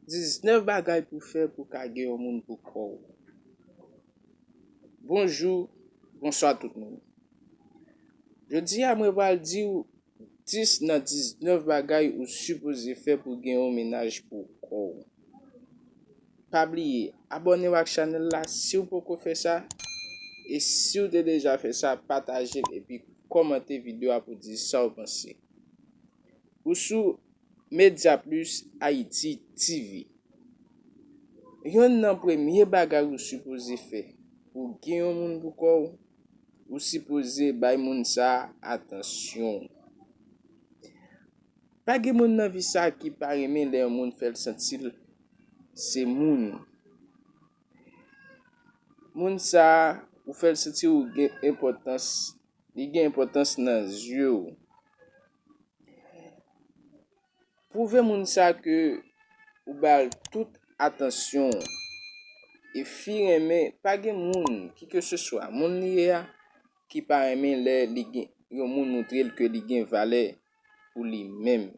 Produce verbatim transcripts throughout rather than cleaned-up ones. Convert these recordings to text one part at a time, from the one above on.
Diznèf bagay pou fè pou ka gen yon moun pou kò w. Bonjou, bonswa tout moun. Jodi a mwen pral di w dis nan diznèf bagay ou sipoze fè pou gen yon mennaj pou kò w. Pa bliye, abòne w ak chanèl la si w poko fè sa, e si w te deja fè sa, pataje l epi kòmante videyo a pou di sa w panse. Ou sou Media Plus Haïti T V. Yonn nan premye bagay ou sipoze fè pou gen yon moun pou kò w, ou sipoze bay moun sa a atansyon. Pa gen moun nan vi sa a ki pa renmen lè yon moun fè l santi l se moun. Moun sa a, ou fè l santi ou gen enpòtans, li gen enpòtans nan zye w. Pwouve moun sa ke ou ba l tout atansyon w. E fi renmen, pa gen moun, kikeseswa moun li ye a, ki pa renmen lè li gen, yon moun montre l ke li gen valè pou li menm.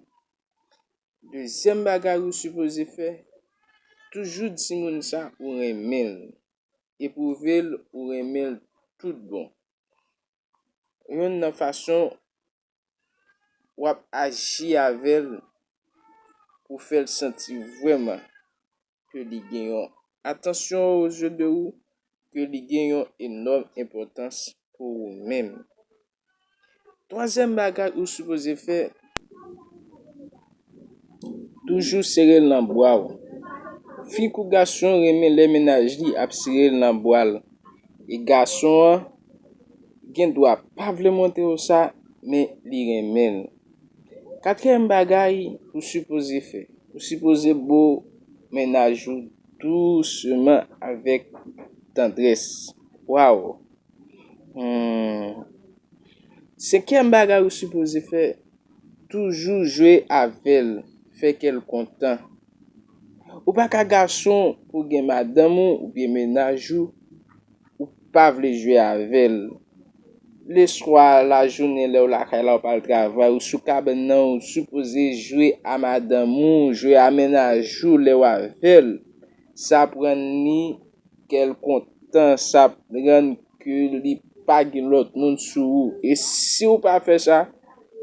Dezyèm bagay ou sipoze fè, toujou di moun sa ou renmen l, e pwouve l ou renmen l tout bon. Yonn nan fason w ap aji avè l pou fè l santi vrèman ke li gen yon atansyon o zye de ou, ke li gen yon enòm enpòtans pou ou menm. Twazyèm bagay ou sipoze fè, toujou sere l nan bra w. Fi kou gason renmen lè mennaj li ap sere l nan bra l. E gason an gen dwa pa vle montre w sa, men li renmen l. Katriyèm bagay ou sipoze fè, ou sipoze bo mennaj ou dousman avèk tandrès. Waw! Hmm. Senkyèm bagay ou sipoze fè, toujou jwe avè l, fè kè l kontan. Ou pa ka gason pou gen madanm ou oubyen mennaj ou, ou pa vle jwe avè l. Leswa, lajounen, lè w lakay la, ou pa al travay, ou sou kabann nan, ou sipoze jwe a madanm ou, jwe a mennaj ou lè w avè l. Sa pran ni kè l kontan, sa rann ke li pa gen lòt moun sou ou. E si w pa fè sa,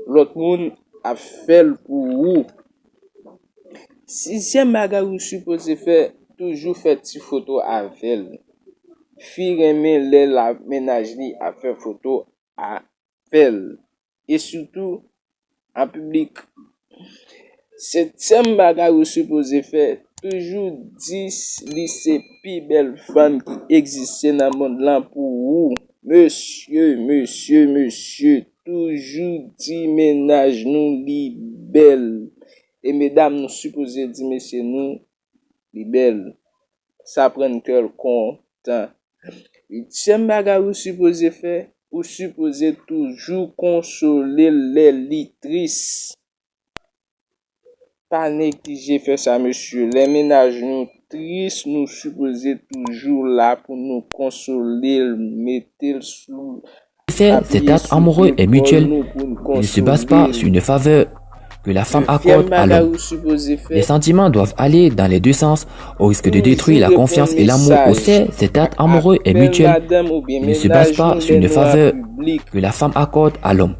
lòt moun ap fè l pou ou. Sizyèm bagay ou sipoze fè, toujou fè ti foto avè l. Fi renmen lè la mennaj li ap fè foto avè l. E sitou an piblik. Setyèm bagay ou sipoze fè, toujou di li se pi bèl fanm ki egziste nan mond lan pou ou. Mesye, mesye, mesye, toujou di mennaj nou li bèl. E medam, nou sipoze di mesye nou li bèl. Sa pran kè l kontan. Uityèm bagay ou sipoze fè, ou sipoze toujou konsole l lè li tris. Pa neglije fè sa, mesye. Lè mennaj nou tris, nou sipoze toujou la pou nou konsole l, mete l sou, Effet, cet acte amoureux est mutuel et ne se base pas sur une faveur que la femme accorde à l'homme. Les sentiments doivent aller dans les deux sens, au risque de détruire la confiance et l'amour. Au fait, cet acte amoureux est mutuel et ne se base pas sur une faveur que la femme accorde à l'homme.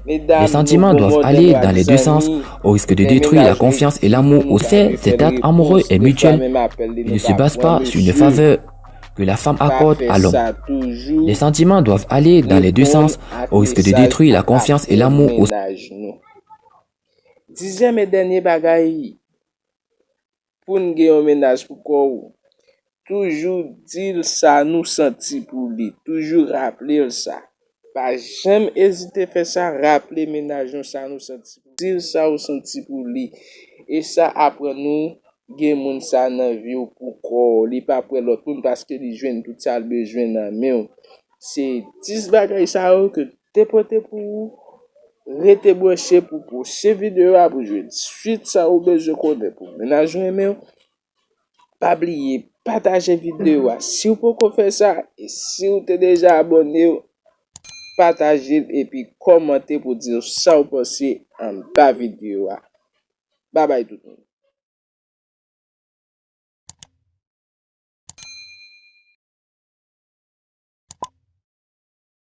Les sentiments doivent aller dans les deux sens, au risque de détruire la confiance et l'amour. Au fait, cet acte amoureux est mutuel et ne se base pas sur une faveur que la femme accorde à l'homme. Les sentiments doivent aller dans les deux sens, au risque de détruire la confiance et l'amour. Au Dizyèm e dènye bagay pou n gen yon mennaj pou kò w, toujou di l sa nou santi pou li, toujou raple l sa. Pa janm ezite fè sa, raple mennaj nou sa nou santi pou li. Di l sa ou santi pou li. E sa aprann nou gen moun sa nan vi w pou kò w. Li p ap wè lòt moun paske li jwenn tout sa l bezwen nan men w. Se dis bagay sa yo ke te pote pou ou. Rete branche pou pwochen videyo a pou jwenn swit sa ou bezwen konnen pou mennaj ou renmen w. Pa bliye pataje videyo a si w poko fè sa. E si w te deja abòne, pataje l epi kòmante pou di sa w panse anba videyo a. Babay tout moun.